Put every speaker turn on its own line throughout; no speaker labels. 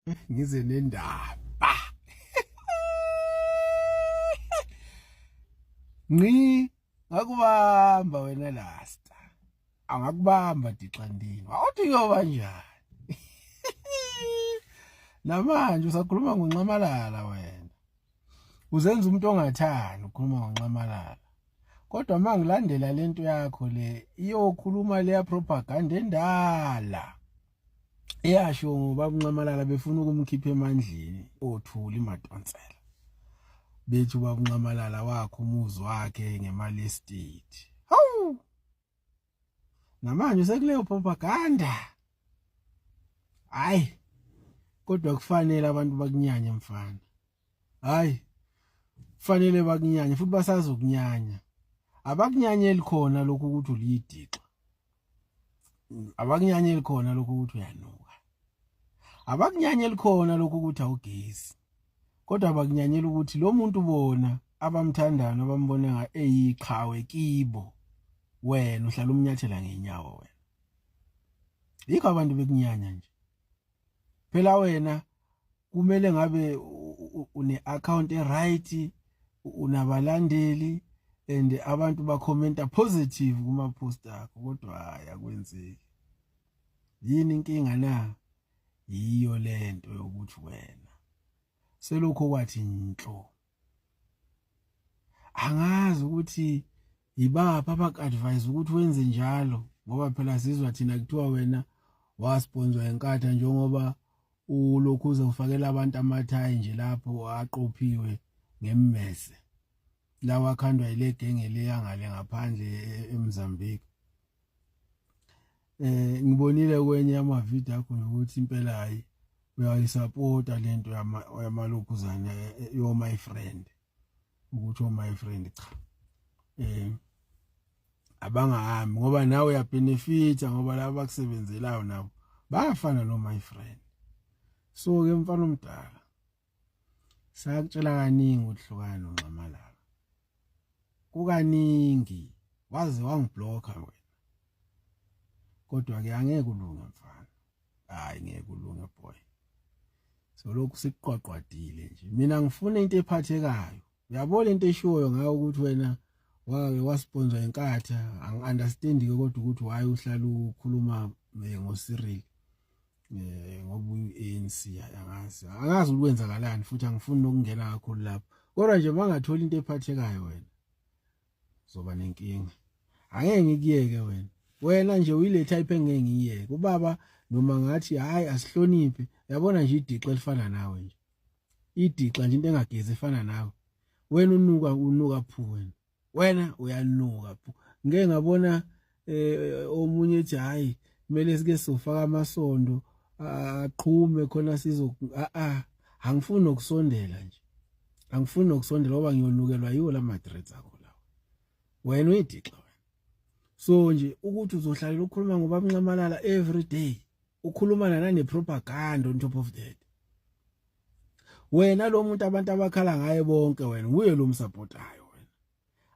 Ngize nendaba. Ngqi ngakubamba wena lasta. Angakubamba dixandini. Wawuthi kuyoba njani? Namanje usakhuluma ngonxamalala wena. Uzenza umuntu ongathandi ukukhuluma ngonxamalala. Kodwa uma ngilandela lento yakho le iyokhuluma leya propaganda endala. Eyasho ngoba uNxamalala befuna ukumkhipha emandleni othuli madonsela. Bethi ubaba uNxamalala wakhe umuzi wakhe ngemali yestate. Hawu! Namanje usekuleyo propaganda. Hayi. Kodwa kufanele abantu bakunyanye mfana. Hayi. Kufanele bakunyanye futhi basazokunyanya. Abakunyanyeli khona lokhu ukuthi uliyidixa. Abakunyanyeli khona lokhu ukuthi uyanuka. Abakunyanyeli khona lokhu ukuthi awugezi. Kodwa bakunyanyela ukuthi lo muntu bona abamthandayo nabambona nga eyiqhawe kibo wena uhlala umnyathela ngenyawo wena. Yikho abantu bekunyanya nje. Phela wena kumele ngabe une account e right unabalandeli and abantu bakhomenta positive kuma post akho kodwa hayi akwenzeki. Yini inkinga na? Yiyo lento yokuthi wena selokho kwathi nhlo angazi ukuthi yibaphi abaku-advise ukuthi wenze njalo ngoba phela sizwa thina kuthiwa wena wasponswa inkatha njengoba ulokhu uze ufakela abantu amathayi nje lapho aqophiwe ngemmese lawa akhandwa yile genge le yangale ngaphandle eMozambique. Ngibonile kwenye yamavidiyo akho nokuthi impela hayi uyayisapota lento yamalokhuzana yo my friend ukuthi oh my friend cha abangahambi ngoba nawe uyabenefita ngoba laba bakusebenzelayo nabo bayafana no my friend. So ke mfana omdala sakutshela kaningi ukuthi hlukana noNxamalala kukaningi waze wangiblocka wena kodwa ke angeke ulunge mfana hayi ngeke ulunge boy so lokhu sikuqwaqwadile nje mina ngifuna into ephathekayo uyabona into eshiwoyo ngayo ukuthi wena wake wasponsor inkatha angi-understand ke kodwa ukuthi why uhlala ukhuluma ngoCyril ngoba uyi-ANC angazi angazi ukwenzakalani futhi angifuni nokungena kakhulu lapho kodwa nje mangathola into ephathekayo wena uzoba nenkinga angeke ngikuyeke wena wena nje uyile type engeke ngiyeke ubaba noma ngathi hayi asihloniphe yabona nje idixa elifana nawe nje idixa nje into engagezi efana nawe wena unuka unuka phu wena wena uyanuka phu ngeke ngabona eh omunye ethi hayi kumele sike sofaka amasondo aqhume khona sizo a a angifuni nokusondela nje angifuni nokusondela ngoba ngiyonukelwa yiwo la madreads akho lawo wena uyidixa wena so nje ukuthi uzohlalela ukukhuluma ngoba mnxamalala every day ukhuluma nane propaganda on top of that wena lo muntu abantu abakhala ngaye bonke wena nguye lo msupportayo wena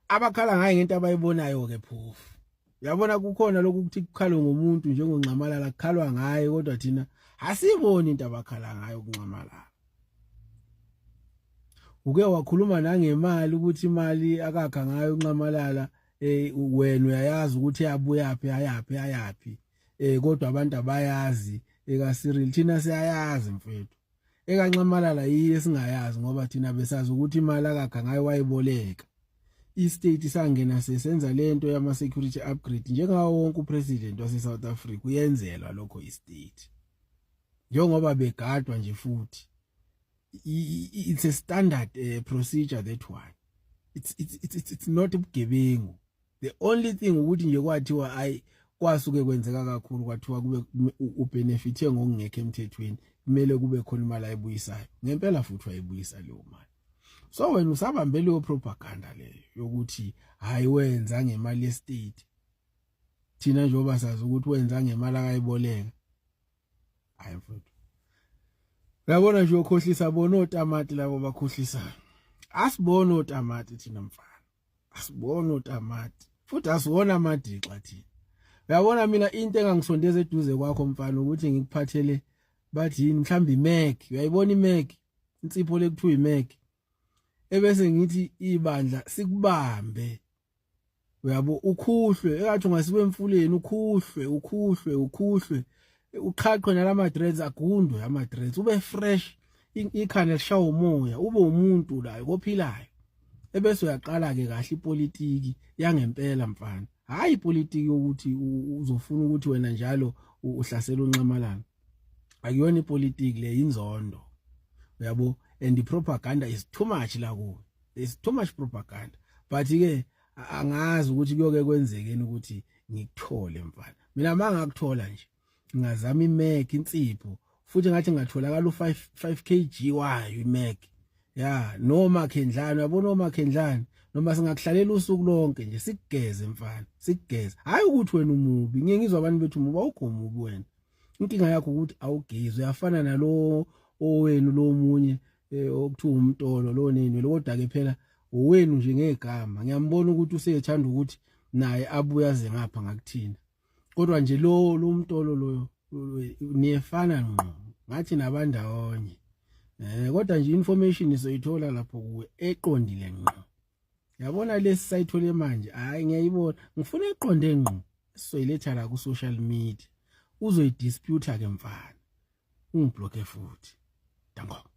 abakhala ngaye ngento abayibonayo ke phofu uyabona kukhona lokhu ukuthi kukhalwe ngomuntu njengonxamalala kukhalwa ngaye kodwa thina asiboni into abakhala ngayo kunxamalala uke wakhuluma nangemali ukuthi imali akakha ngayo unxamalala eh wena uyayazi ukuthi yabuyaphi ayaphi ayaphi eh kodwa abantu abayazi eka Cyril thina siyayazi mfethu ekaNxamalala yiyo esingayazi ngoba thina besazi ukuthi imali akakha ngayo wayiboleka istate sangena sesenza lento yama security upgrade njengawo wonke upresident wase South Africa uyenzelwa lokho istate njengoba begadwa nje futhi it's a standard procedure that one it's not ubugebengu. The only thing ukuthi nje kwathiwa ayi kwasuke kwenzeka kakhulu kwathiwa kube ubenefithe ngokungekho emthethweni kumele kube khona imali ayibuyisayo ngempela futhi wayibuyisa leyo mali. So wena usabambe leyo propaganda leyo yokuthi hayi wenza ngemali yestate thina njengoba sazi ukuthi wenza ngemali akayiboleka. Hayi mfowethu uyabona nje ukhohlisa bona otamati labo bakhohlisayo asibona otamati thina mfana asibona otamati futhi asiwona amadixa thina uyabona mina into engangisondeza eduze kwakho mfana ukuthi ngikuphathele Bathi yini, mhlawumbe iMac, uyayibona iMac, insipho lekuthiwa iMac, ebese ngithi ibandla sikubambe, uyabo, ukhuhlwe engathi ungasiwe emfuleni, ukhuhlwe, ukhuhlwe, ukhuhlwe, uqhaqhwe nalama dreads, agundwe ama dreads, ube fresh, ikhanda lishawa umoya, ube umuntu la kophilayo, ebese uyaqala ke kahle ipolitiki yangempela, mfana. Hayi, ipolitiki yokuthi uzofuna ukuthi wena njalo uhlasela uNxamalala, akuyona ipolitiki le, inzondo, uyabo, and the propaganda is too much la kuwe. There's too much propaganda, but ke angazi ukuthi kuyoke kwenzekeni ukuthi ngikuthole, mfana. Mina mangakuthola nje, ngingazama iMac, insipho, futhi ngathi ngatholakala u5 5 kg wayo iMac ya noma khendlana, uyabona, noma khendlana, noma singakuhlalela usuku lonke nje, sikugeze, mfana, sikugeze. Hayi ukuthi wena umubi, ngiye ngizwa abantu bethu umubi, awukho umubi wena. Inkinga yakho ukuthi awugezi, uyafana nalo owenu lo munye okuthiwa umtolo lo nini, kodwa ke phela owenu nje ngegama. Ngiyambona ukuthi usethanda ukuthi naye abuye aze ngapha ngakuthina, kodwa nje lo mtolo loyo niyefana ngqo, ngathi nabandawonye. Kodwa nje information isoyithola lapho kuwe eqondile ngqo. Yabona lesi sayithole manje, hayi, ngiyayibona, ngifuna eqonde ngqo, sizoyiletha la ku social media, uzoyidispute ke, mfana, ungiblocke futhi. Danko.